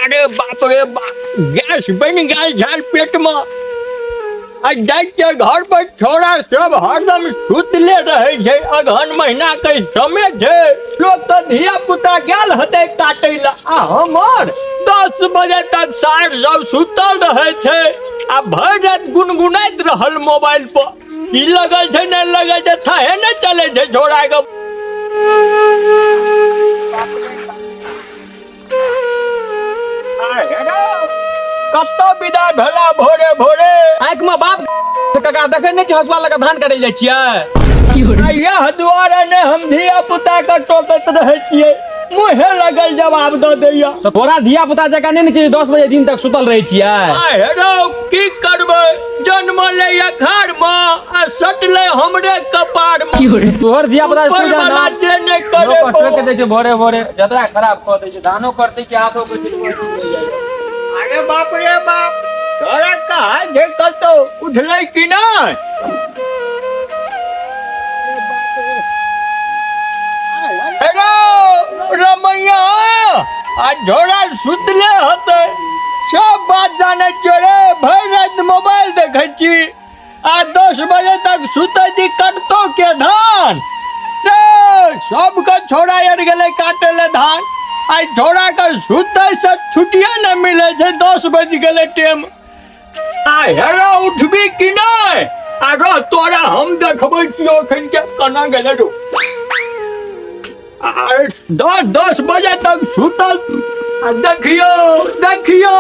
अरे बाप रे बाप, गैस बनि गेल झाल पेट में। आ जाइ छियै घर पर, छोड़ा सब हरदम सुतले रहै छै। अगहन महीना के समय छै, लोक तऽ धिया पुता गेल हेतै काटै लए, आ हमर 10 बजे तक सार सब सुतल रहै छै आ भरि राति गुनगुनाइत रहल मोबाइल पर। की लगल छै नहि लगल छै थाहे नहि चलै छै छोड़ा के। कतऽ विदा भेला भोरे भोरे? आँखि में बाप काका देखै नहि छी, हँसुआ लऽ कऽ धान कटै जाइ छियै। आ इएह दुआरे ने हम धिया पुता के टोकैत रहै छियै, मुँहे लगल जवाब दऽ दैया। तऽ तोरा धिया पुता जकाँ नहि ने छै जे 10 बजे दिन तक सुतल रहै छियै। आ हेरौ की करबै, जन्म ले अखाड़ मे आ सटले हमरे कपार मे। तोहर धिया पुता ऊपर वाला जे नहि करे लोक ठोकि दै छै भोरे भोरे, जतरा खराब कऽ दै छै, धानो करतै कि हाथो के छिलबो छिल जाइ छै। अरे बाप रे बाप, तोरा कहा जे कतौ उठलै कि नहि? अरे रमैया, आ झोरा सुतले हतै, सब बात जानै छियो रे। भरि राति मोबाइल देखै छी आ 10 बजे तक सुतै छी, कटतो के धान रे? सबके छोड़ा आर गेलै काटे ले धान, आ छोड़ा के सुतै से छुट्टिए नहि मिलै छै। 10 बजि गेलै टेम। आ हेरा उठबी कि नहि? आ रह तोरा हम देखबै छियौ एखन के केना गेलै रो। आ 10-10 बजे तक सुतल, आ देखियौ देखियौ,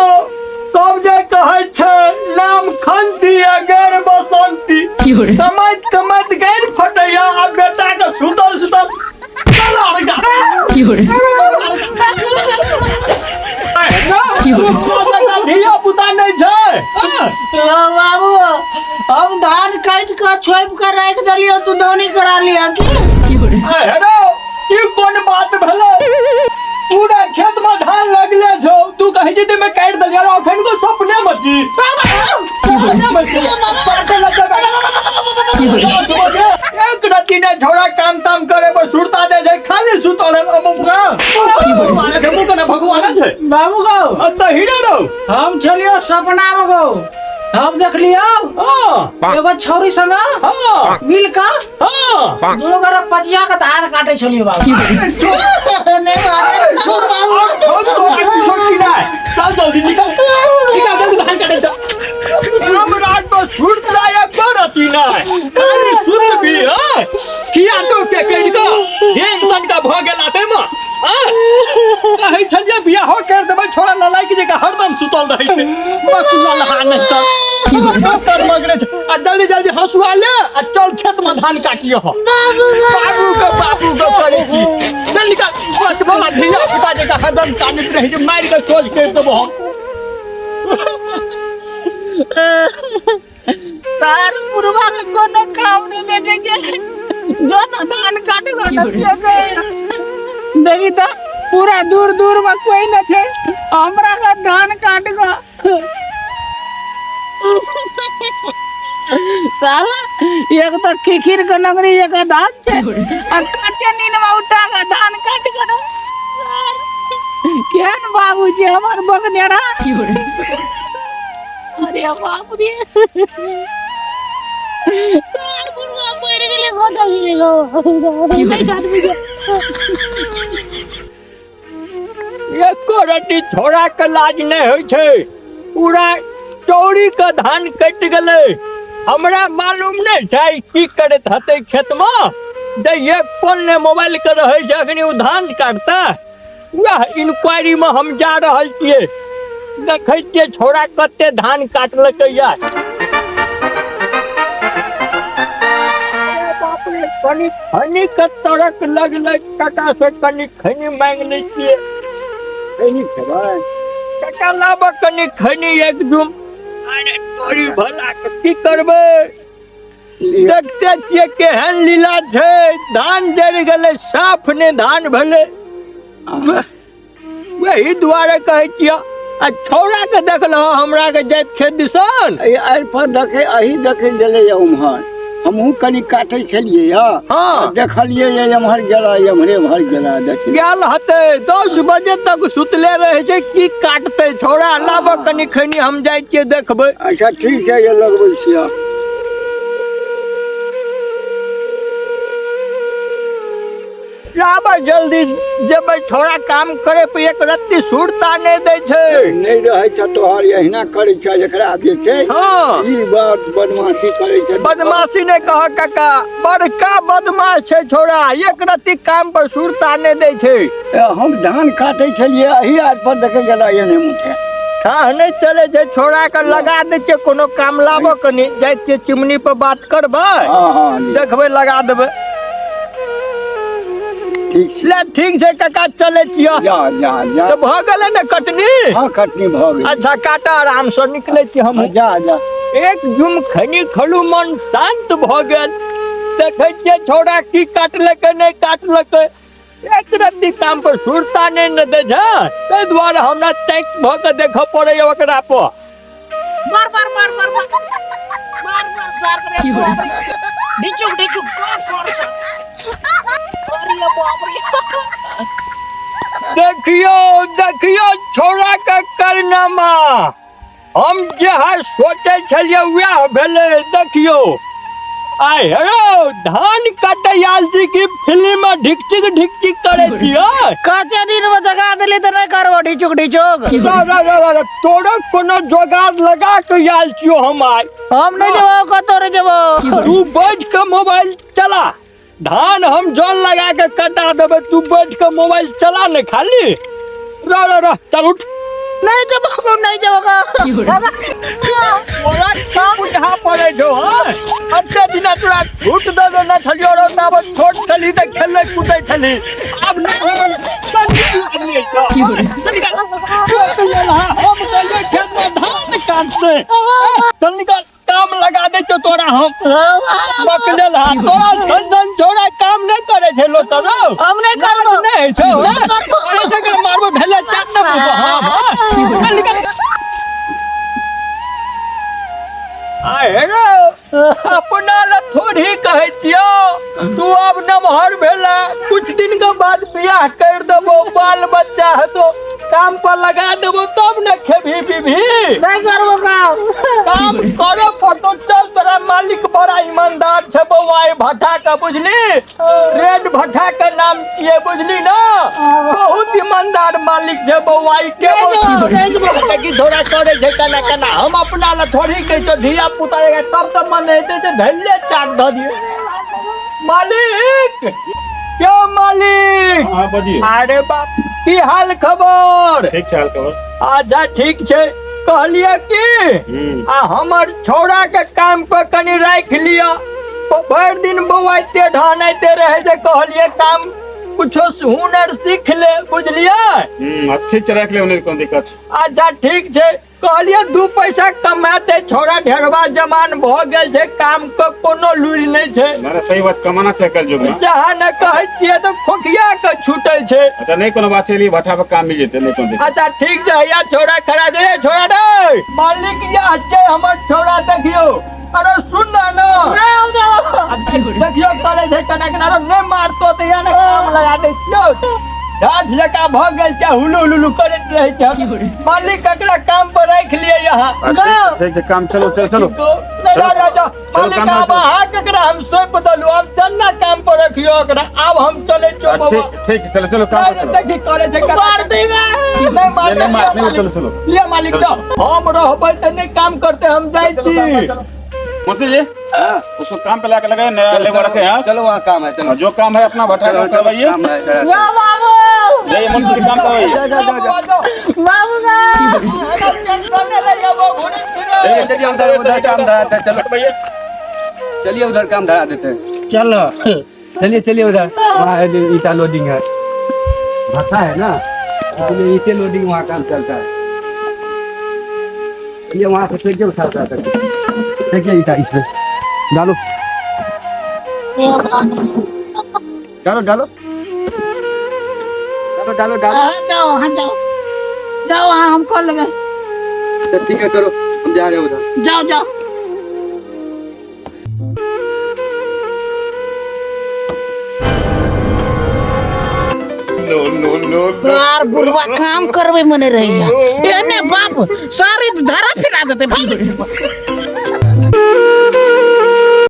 तब जे कहै छै नाम खंती आ गैर बसंती, कमाइत कमाइत गैर फटैया आ बेटा के सुतल सुतल चल आर गा। धिया पुता नहि छै। बाबू, हम धान काटि कऽ छोपि कऽ राखि देलियौ, तू दौनी करा लिया की? आ हेरो, ई कोन बात भेलै? पूरा खेत में धान लगले छौ, तू कहै छी ते में काटि देलियै। अरे अखन को सपने में छी, सपने में छी। काटे लग जेबै। 10 बजे एक रत्ती नहि झोरा काम ताम करे पर सुरता दे छै, खाली सुतल है। भगवान छै, मुँह कने भगवान छै। बाबू गौ, तऽ हीरो रौ। हम छलियौ सपना में गौ, हम देखलियौ एगो छौरी संग मिल कऽ दुनू गोरा पचिया के धान काटे छलियौ बाबू। चल जल्दी निकल निकल जल्दी, धान काटे चल। हम रात में सुरता एको रत्ती नहि, खाली सुत भी है किया तो के कहि कऽ जे इंसान का भऽ गेला ते मे कहै छलियै बियाहो कर देबै, छोड़ा नलायक जकाँ हरदम सुतल रहै छै। बकुआ लहा नहि तऽ कर मगरे छै। आ जल्दी जल्दी हँसुआ ले आ चल खेत में धान काटियो। बाबू के बाबू के करै छी, चल निकल। बस बाबा, धिया पुता जकाँ हरदम कानैत रहै छै, मारि कऽ सोझ करि देबो हम। सार बुढ़वा के कोनो काम नहीं भेटै छै, जो न धान काटे देखी तऽ पूरा दूर दूर में कोई न छै, हमरा के धान काट कऽ। साला एक तऽ खिखिर के नगरी एक धान छै आ काचे नींद में उठा के धान काट के। केहन बाबू छै हमर बगनेरा? अरे बाप रे, सार बुढ़वा मरि गेलै, कतऽ गेलै गो? नहि काटबै गे। एको रत्ती छोड़ा के लाज नहि होइ छै। पूरा चौरी के धान कटि गेलै, हमरा मालूम नहि छै की करैत हेतै खेतमे। जे एक पल ने मोबाइल के रहै छै, अखनी ओ धान काटतै? वएह इंक्वायरी मे हम जा रहल छियै, देखै छियै छोड़ा कते धान काटलकै या। अरे बाप रे, कनि खनी के तरक लगलै, काका से कनि खैनी मांगि लै छियै। खैनी खेबै काका? लाबऽ कनि खैनी एक जुम। अरे तोरी भला के, की करबै? देखते छियै केहन लीला छै, धान जरि गेलै, साफ ने धान भेलै। वही दुआरे कहै छियै। आ छौड़ा के देखलहो हमरा के जाइत खेत दिसन? एहि पर देखे, अही देखे गेलैए उम्हर। हमहूँ कनि काटै छलियै यऽ। हँ। देखलियै ये एम्हर गेला, एम्हरे एम्हर गेला, देखियौ। गेल हतै, 10 बजे तक सुतले रहै छै, की काटतै छौड़ा? लाबऽ कनि खैनी, हम जाइ छियै देखबै। अच्छा ठीक छै, ये लगबै छियै। लाबऽ जल्दी जेबै, छौड़ा काम करे पर एक रत्ती सुरता नहि दै छै। नहि रहै छै तोहर, एहिना करै छै एकरा जे छै। हँ। ई बात बदमाशी करै छै। बदमाशी नहि कह काका, बड़का बदमाश छै छौड़ा, एक रत्ती काम पर सुरता नहि दै छै। ए, हम धान काटै छलियै एही आर पर देखै गेला एने मुठे। ठाह नहि चलै छै छौड़ा के, लगा दै छियै कोनो काम। लाबऽ कनि, जाइ छियै चिमनी पर बात करबै। हँ हँ, देखबै, लगा देबै। ठीक छै। ले ठीक छै काका, चलै छियै। जा जा जा। तऽ भऽ गेलै ने कटनी? हँ, कटनी भऽ गेल। अच्छा काटा आराम से, निकलै छी हम। जा जा। एक जुम खैनी खलू, मन शांत भऽ गेल। देखै छियै छौड़ा की काटलकै नहि काटलकै। एक रत्ती काम पर सुरता नहि ने दै छै, ताहि दुआरे हमरा टैक्स भऽ कऽ देखऽ पड़ैया ओकरा पर। मार मार मार मार मार मार मार सार रे बाप रे, ढिचुक ढिचुक कर कर सर, अरे बाप रे। देखियौ देखियौ छौड़ा के करनामा, हम जेहा सोचै छलियै वएह भेलै। देखियौ आ हेरो, धान काटै आयल छी कि फिल्म मे ढिकचिक ढिकचिक करै छियै? कते दिन में जगा देली तऽ नहि करबो ढिचुक ढिचुक? रा, रा, रा, रा, रा, तोरो कोनो जोगाड़ लगा के आयल छियौ हम आइ। हम नहि जेबो, कतौ नहि जेबो। तू बैठ के मोबाइल चला, धान हम जन लगा के कटा देबै, तू बैठ के मोबाइल चला ने खाली। रह रह रह, चल उठ। नहीं जेबो, नहीं जेबो। तोरा की बुझा पड़े छौ? हँ, अते दिना तोरा छूट दे देने छलियौ रौ, ताबत छोट छली तऽ खेलै कूदै छली, आब नहि हम कहलियै खेतमे धान काटतै। चल निकल, काम लगा दै छौ तोरा हम। बकलेल हा तोरा सन सन छोड़ा काम नहि करै छै लोक रौ। हम नहि करबो। नहि होइ छौ? नहि करबो। अरे से के मारबो भेलै चाट ने बुझबो। हँ हँ, निकल निकल। आ हेरो, अपना लए थोड़ी कहै छियौ, तू आब नमहर भेला, कुछ दिन के बाद बियाह कर देबो, बाल बच्चा हेतो, काम पर लगा देबो, तब ने खेबही पीबही। नहीं करबो काम। काम करे पड़तो, चल। तोरा मालिक बड़ा ईमानदार छै बौआ, ई भट्ठा के बुझली, रेड भट्ठा के नाम छियै, बुझली ना? बहुत ईमानदार मालिक छै बौआ ई। के नहीं जेबो। की थोड़ा करे छै केना केना? हम अपना लए थोड़ी कहै छौ, धिया पुता तब तऽ मन हेतै तऽ धैले चाट धऽ दियै। मालिक, क्यों मालिक? हाँ, बजिए। अरे बाप, की हाल खबर? ठीक छै हाल खबर। अच्छा ठीक छै। कहलियै की आ हमर छौड़ा के काम पर कनि राखि लिअ, भरि दिन बौआइते ढहनाइते रहै छै, कहलियै काम कुछो हुनर सीख ले, बुझलियै? अच्छा ठीक छै, राखि लेब, नहि कोनो दिक्कत छै। अच्छा ठीक छै। कहलियै 2 पैसा कमाते छौड़ा, ढेरवा जमान भऽ गेल छै, काम के कोनो लूरि नहि छै। नहीं, सही बात, कमाना छै कल युग में। जहाँ ने कहै छियै तऽ खोखिया के छूटै छै। अच्छा नहीं कोनो बात छै, लिए भट्ठा पर काम मिल जेतै, नहीं कोनो दिक्कत। अच्छा ठीक छै। हैया छौड़ा खड़ा छै रे, छौड़ा रे, मालिक यह छै हमर छौड़ा, देखियौ। अरे सुन ना ना। नहीं हम जेबो। देखियौ करे छै केना केना। अरे नहि मारतो तऽ यहाँ ने काम लगा दै छियौ, ढाठ जकाँ भऽ गेल छै, हुलु हुलु करैत रहै छै। मालिक, एकरा काम पर राखि लिअ यहाँ। अच्छा, ठीक छै, काम चलो चलो चलो। जा जा जा मालिक। काम आब चलो। अहाँ केकरा हम सौंप देलहुँ, आब चल ना काम पर रखियौ एकरा, आब हम चलै छियौ अच्छा, बौआ। ठीक ठीक छै, चलो चलो, काम पर चलो। देखी करे छै केना। मार देगा। नहि मार। नहीं, मार नहीं, चलो चलो। लिअ मालिक, जाओ, हम रहबै तऽ नहि काम करते, हम जाइ छी। मुंशी जी, उसको काम पे लाके लगाए, नया लेबर रखे हैं। चलो वहाँ काम है, चलो। और जो काम है अपना भट्ठा चलो का करवाइए। काम है, चलो। या बाबू। जाइए मुंशी जी, काम करवाइए। जा जा जा जा। बाबू का चलिए चलिए, उधर उधर काम धराते हैं, चलो। कटवाइए। चलिए उधर काम धरा देते हैं। चलो। चलिए चलिए उधर, वहाँ ईटा लोडिंग है, भट्ठा है ना, इसलिए ईटे लोडिंग वहाँ काम चलता है। चलिए, वहाँ से फेंकिए, उठा उठा करके फेंकिए ईटा, इसमें डालो डालो डालो डालो डालो डालो। हाँ, जाओ, हाँ जाओ जाओ, हाँ हम कर लेंगे। तो ठीक है, करो, हम जा रहे हैं उधर। जाओ जाओ। आर बुढ़वा काम करबै मने रहैया एने बाप सारी धरा फिरा देतै।